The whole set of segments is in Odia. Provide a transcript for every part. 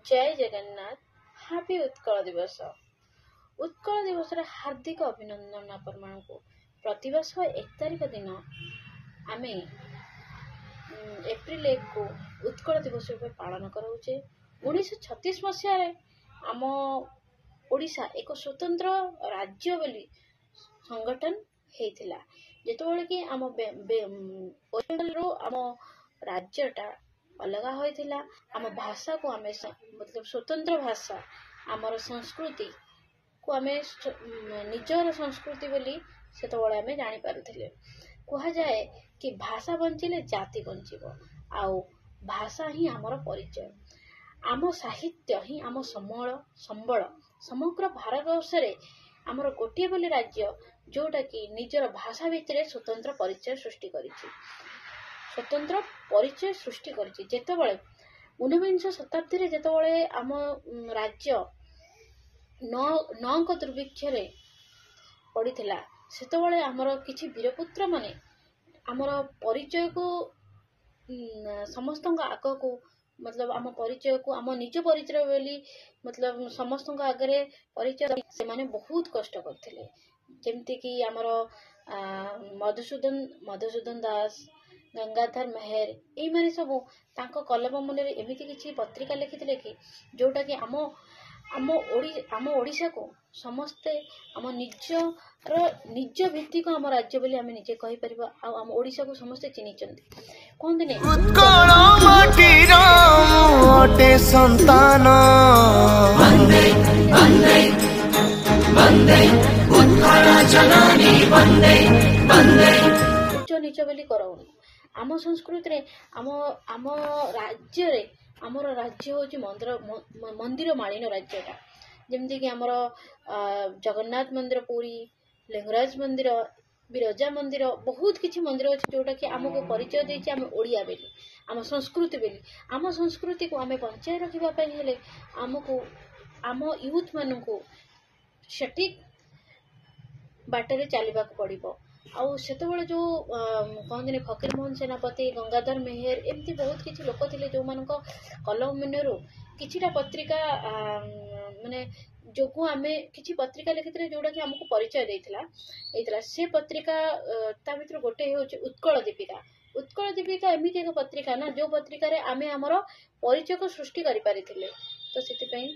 ଜୟ ଜଗନ୍ନାଥ। ହାପି ଉତ୍କଳ ଦିବସ। ଉତ୍କଳ ଦିବସର ହାର୍ଦ୍ଦିକ ଅଭିନନ୍ଦନ ଆପଣମାନଙ୍କୁ। ପ୍ରତିବର୍ଷ 1 ତାରିଖ ଦିନ ଆମେ ଏପ୍ରିଲ 1କୁ ଉତ୍କଳ ଦିବସ ରୂପେ ପାଳନ କରାଉଛେ। 1936 ମସିହାରେ ଆମ ଓଡ଼ିଶା ଏକ ସ୍ୱତନ୍ତ୍ର ରାଜ୍ୟ ବୋଲି ସଂଗଠନ ହେଇଥିଲା, ଯେତେବେଳେ କି ଆମ ରୁ ଆମ ରାଜ୍ୟଟା ଅଲଗା ହୋଇଥିଲା। ଆମ ଭାଷାକୁ ଆମେ ମତଲବ ସ୍ୱତନ୍ତ୍ର ଭାଷା, ଆମର ସଂସ୍କୃତିକୁ ଆମେ ନିଜର ସଂସ୍କୃତି ବୋଲି ସେତେବେଳେ ଆମେ ଜାଣିପାରୁଥିଲେ। କୁହାଯାଏ କି ଭାଷା ବଞ୍ଚିଲେ ଜାତି ବଞ୍ଚିବ, ଆଉ ଭାଷା ହିଁ ଆମର ପରିଚୟ, ଆମ ସାହିତ୍ୟ ହିଁ ଆମ ସମଳ ସମ୍ବଳ। ସମଗ୍ର ଭାରତବର୍ଷରେ ଆମର ଗୋଟିଏ ବୋଲି ରାଜ୍ୟ ଯୋଉଟାକି ନିଜର ଭାଷା ଭିତରେ ସ୍ୱତନ୍ତ୍ର ପରିଚୟ ସୃଷ୍ଟି କରିଛି, ସ୍ୱତନ୍ତ୍ର ପରିଚୟ ସୃଷ୍ଟି କରିଛି। ଯେତେବେଳେ 19ବିଂଶ ଶତାବ୍ଦୀରେ ଯେତେବେଳେ ଆମ ରାଜ୍ୟ ନଅଙ୍କ ଦୁର୍ଭିକ୍ଷରେ ପଡ଼ିଥିଲା, ସେତେବେଳେ ଆମର କିଛି ବୀରପୁତ୍ର ମାନେ ଆମର ପରିଚୟକୁ ସମସ୍ତଙ୍କ ଆଗକୁ, ମତଲବ ଆମ ପରିଚୟକୁ ଆମ ନିଜ ପରିଚୟ ବୋଲି ମତଲବ ସମସ୍ତଙ୍କ ଆଗରେ ପରିଚୟ, ସେମାନେ ବହୁତ କଷ୍ଟ କରିଥିଲେ। ଯେମିତିକି ଆମର ମଧୁସୂଦନ ଦାସ, ଗଙ୍ଗାଧର ମେହେର, ଏଇମାନେ ସବୁ ତାଙ୍କ କଲମ ମୁନରେ ଏମିତି କିଛି ପତ୍ରିକା ଲେଖିଥିଲେ କି ଯୋଉଟାକି ଆମ ଓଡ଼ିଶାକୁ ସମସ୍ତେ ଆମ ନିଜର ନିଜ ଭିତ୍ତିକ ଆମ ରାଜ୍ୟ ବୋଲି ଆମେ ନିଜେ କହିପାରିବା, ଆଉ ଆମ ଓଡ଼ିଶାକୁ ସମସ୍ତେ ଚିହ୍ନିଛନ୍ତି। କୁହନ୍ତିନି, ଉତ୍କଳ ମାଟିର ମୁଁ ଅଟେ ସନ୍ତାନ। ବନ୍ଦେ ବନ୍ଦେ ବନ୍ଦେ ଉତ୍କଳ ଜନନୀ ବନ୍ଦେ ବନ୍ଦେ। ଉଚ୍ଚ ନୀଚ ବୋଲି କରାଉନୁ ଆମ ସଂସ୍କୃତିରେ। ଆମ ରାଜ୍ୟରେ, ଆମର ରାଜ୍ୟ ହେଉଛି ମନ୍ଦିର ମାଳିନ ରାଜ୍ୟଟା। ଯେମିତିକି ଆମର ଜଗନ୍ନାଥ ମନ୍ଦିର ପୁରୀ, ଲିଙ୍ଗରାଜ ମନ୍ଦିର, ବିରଜା ମନ୍ଦିର, ବହୁତ କିଛି ମନ୍ଦିର ଅଛି ଯୋଉଟାକି ଆମକୁ ପରିଚୟ ଦେଇଛି ଆମେ ଓଡ଼ିଆ ବୋଲି, ଆମ ସଂସ୍କୃତି ବୋଲି। ଆମ ସଂସ୍କୃତିକୁ ଆମେ ବଞ୍ଚାଇ ରଖିବା ପାଇଁ ହେଲେ ଆମକୁ ଆମ ୟୁଥ୍ ମାନଙ୍କୁ ସଠିକ୍ ବାଟରେ ଚାଲିବାକୁ ପଡ଼ିବ। ଆଉ ସେତେବେଳେ ଯୋଉ କହନ୍ତିନି, ଫକୀରମୋହନ ସେନାପତି, ଗଙ୍ଗାଧର ମେହେର, ଏମିତି ବହୁତ କିଛି ଲୋକ ଥିଲେ ଯୋଉମାନଙ୍କ କଲମ ମୁନରୁ କିଛିଟା ପତ୍ରିକା ମାନେ ଯୋଗୁଁ ଆମେ କିଛି ପତ୍ରିକା ଲେଖିଥିଲେ, ଯୋଉଟାକି ଆମକୁ ପରିଚୟ ଦେଇଥିଲା। ସେ ପତ୍ରିକା ତା ଭିତରୁ ଗୋଟେ ହେଉଛି ଉତ୍କଳ ଦୀପିକା। ଉତ୍କଳ ଦୀପିକା ଏମିତି ଏକ ପତ୍ରିକା ନା, ଯୋଉ ପତ୍ରିକାରେ ଆମେ ଆମର ପରିଚୟକୁ ସୃଷ୍ଟି କରିପାରିଥିଲେ। ତ ସେଥିପାଇଁ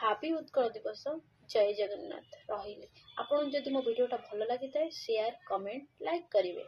ହାପି ଉତ୍କଳ ଦିବସ। ଜୟ ଜଗନ୍ନାଥ। ରହିଲି। ଆପଣଙ୍କୁ ଯଦି ମୋ ଭିଡ଼ିଓଟା ଭଲ ଲାଗିଥାଏ, ସେୟାର, କମେଣ୍ଟ, ଲାଇକ୍ କରିବେ।